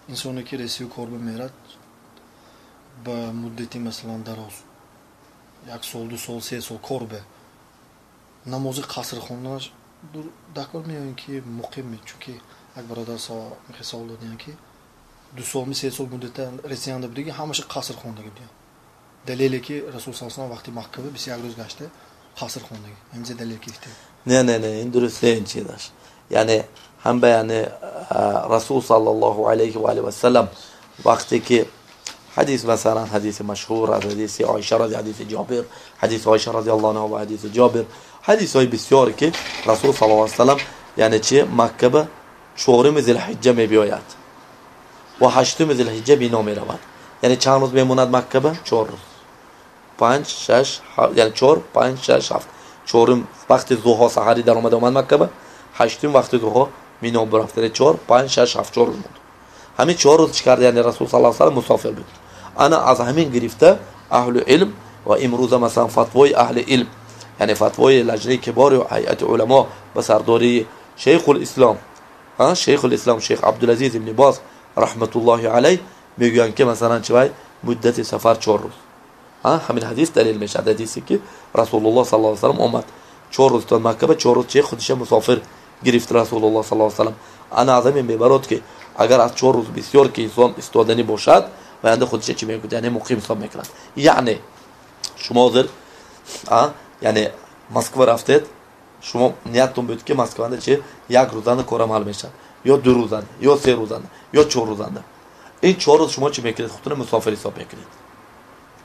Инсоне ки Ресию кор бимерад ба муддати масалан дароз, як сол, 2 сол, 3 сол кор бе, намози қаср хонданаш дакор меоем ки муқим, чунки як бародар савол додиян ки 2 сол ми 3 сол муддата Ресиянда будиги, ҳамаша қаср хондаги будиян. Далеле ки Расул саллаллоҳу алайҳи васаллам вақти Макка буд 21 рӯз гашта қаср хондаги. Ҳаминҷа далел гирифта. Не, не, не, ин дуруст не, ин чизаш. Яъне ҳам ба яъне Расул саллаллоҳу алайҳи ва алайҳи васаллам вақте ки ҳадис, масалан ҳадиси машҳур аз ҳадиси Оиша рази, ҳадиси Ҷобир, ҳадиси Оиша разияллоҳу анҳу ва ҳадиси Ҷобир, ҳадисҳои бисёре ки Расул саллаллоҳу алайҳи васаллам яъне чи Макка ба 4 зилҳиҷҷа мебиёяд ва 8 зилҳиҷҷа бино меравад. Яъне чанд рӯз мемонад Макка ба? 4 рӯз. 5, 6, яъне 4, 5, 6, 7. 4 вақти зуҳо саҳарӣ даромада омад Макка ба, 8 вақти зуҳо мино бурафт. Яъне 4, 5, 6, 7, 4 рӯз монд. Ҳамин 4 рӯз чӣ кард? Яъне Расул саллаллоҳу алайҳи васаллам мусофир буд. Ана аз ҳамин гирифта аҳли илм ва имрӯза масалан фатвои аҳли илм, яъне фатвои лаҷнаи кибори ҳайати уламо ба сардории Шейхул-Ислом, Шейхул-Ислом Шейх Абдулазиз ибни Боз раҳматуллоҳи алайҳ мегӯянд ки масалан чӣ вай муддати сафар 4 рӯз. Ҳамин ҳадис далел мешавад, ҳадисе ки Расулуллоҳ саллаллоҳу алайҳи васаллам омад 4 рӯз то Макка ба 4 рӯз чи худиша мусофир гирифт Расулуллоҳ саллаллоҳу алайҳи васаллам. Ана аз ҳамин мебарод ки агар аз 4 рӯз бисёр ки инсон истоданӣ бошад, ваянда худиша чӣ мегӯяд? Яъне муқим ҳисоб мекунад. Яъне шумо ҳозир, яъне Москва рафтед, шумо нияттон буд ки Москвада чи як рӯзанда кор амал мешавад, ё 2 рӯзанда, ё 3 рӯзанда, ё 4 рӯзанда. Ин 4 рӯз шумо чӣ мекунед? Худтонро мусофир ҳисоб мекунед.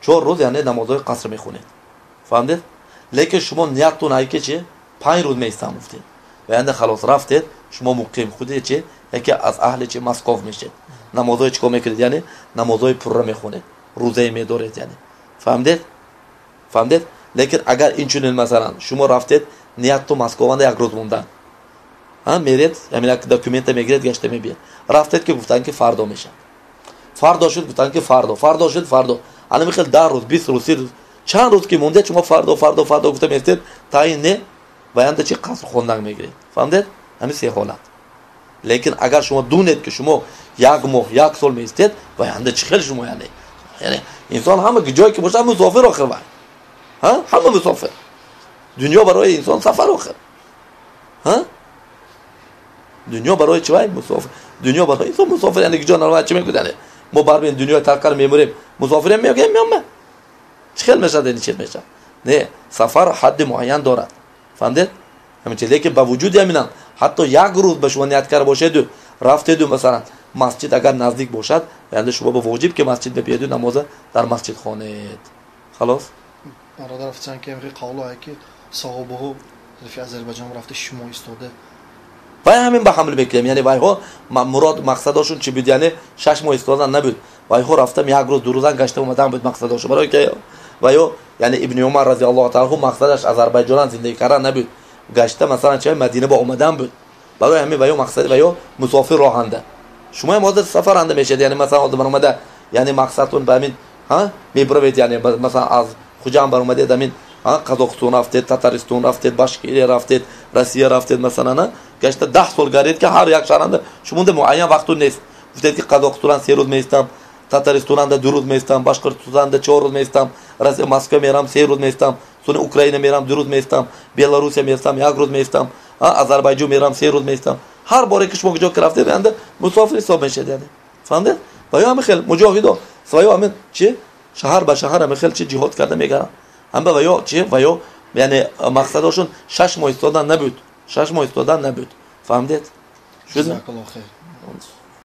4 рӯз яъне намозҳои қаср мехонед. Фаҳмдед? Лекин шумо нияттон ай ки чи 5 рӯз меистам гуфтед. Ваянда халос рафтед, шумо муқим худи чи яке аз аҳли чи Москов мешед. Намозҳои чӣ кор мекунед? Яъне намозҳои пурра мехонед, рӯзае медоред, яъне. Фаҳмдед? Фаҳмдед? Лекин агар инчунин масалан шумо рафтед, нияттон Москванда як рӯз мондан, меред, ҳамин як документа мегиред, гашта мебиед. Рафтед ки гуфтанд ки фардо мешавад. Фардо шуд, гуфтанд ки фардо, фардо шуд, фардо. Ана михел 10 рӯз, 20 рӯз, 30 рӯз, чанд рӯз ки мондед, шумо фардо, фардо, фардо гуфта меистед, та ин не, ваянда чи қаср хондан мегиред. Фаҳмдед? Ҳамин се ҳолат. Лекин агар шумо дунед ки шумо як моҳ, як сол меистед, ваянда чӣ хел шумо, яъне инсон ҳама ҷое ки бошад мусофир охир вай. Ҳама мусофир. Дунё барои инсон сафар охир. Дунё барои чӣ вай мусофир? Дунё барои инсон мусофир, яъне ҷо нарава чӣ мекунад? Яъне мо барбин дунёи тарк карда мемурем, мусофирем мегӯем меомад. Чӣ хел мешавад, яъне чӣ мешавад? Не, сафар ҳадди муайян дорад. Фаҳмдед? Ҳамин чиз. Лекин ба вуҷуди ҳаминам ҳатто як рӯз ба шумо ният карда бошеду, рафтеду масалан масҷид агар наздик бошад, яъне шумо ба воҷиб ки масҷид бибиеду намоза дар масҷид хонед. Халос? Бародар гуфтанд ки ҳамин қавло ҳай ки саҳобаҳо тарафи Озарбойҷон рафта шумо истода. Вай ҳамин ба ҳамл мекунем. Яъне вайҳо мурод мақсадошон чӣ буд? Яъне 6 моҳ истодан набуд. Вайҳо рафтам як рӯз, 2 рӯзан гашта омадан буд мақсадошон. Барои ки вайҳо, яъне Ибни Умар разияллоҳу таала анҳу мақсадаш Озарбойҷонан зиндагӣ кардан набуд. Гашта масалан чӣ Мадина ба омадан буд. Барои ҳамин вайҳо мақсади вайҳо мусофир роҳанда. Шумо ҳам ҳозир сафаранда мешавед. Яъне масалан ҳозир баромада, яъне мақсадтон ба ҳамин, мебравед, яъне масалан аз Хуҷанд баромадед, ҳамин, Қазоқистон рафтед, Татаристон рафтед, Башкирия рафтед, Россия рафтед, масалан, гашта 10 сол гардед ки ҳар як шаҳранда шумонда муайян вақту нест. Гуфтед ки Қазоқистонан 3 рӯз меистам, Татаристонанда 2 рӯз меистам, Башқиртистонанда 4 рӯз меистам, Россия Москва мерам 3 рӯз меистам, сони Украина мерам 2 рӯз меистам, Белоруссия мерам 1 рӯз меистам, Озарбойҷон мерам 3 рӯз меистам. Ҳар боре ки шумо куҷо ки рафтед, янда мусофир ҳисоб мешавед, яъне. Фаҳмдед? Ва ё ҳамин хел муҷоҳидо, ва ё ҳамин чи шаҳар ба шаҳар ҳамин хел чи ҷиҳод карда мегаранд. Ҳама ва ё чи, ва ё яъне мақсадошон 6 моҳ истодан набуд. 6 моҳ истодан набуд. Фаҳмдед? Шуд? Ҷазакаллоҳ хайр.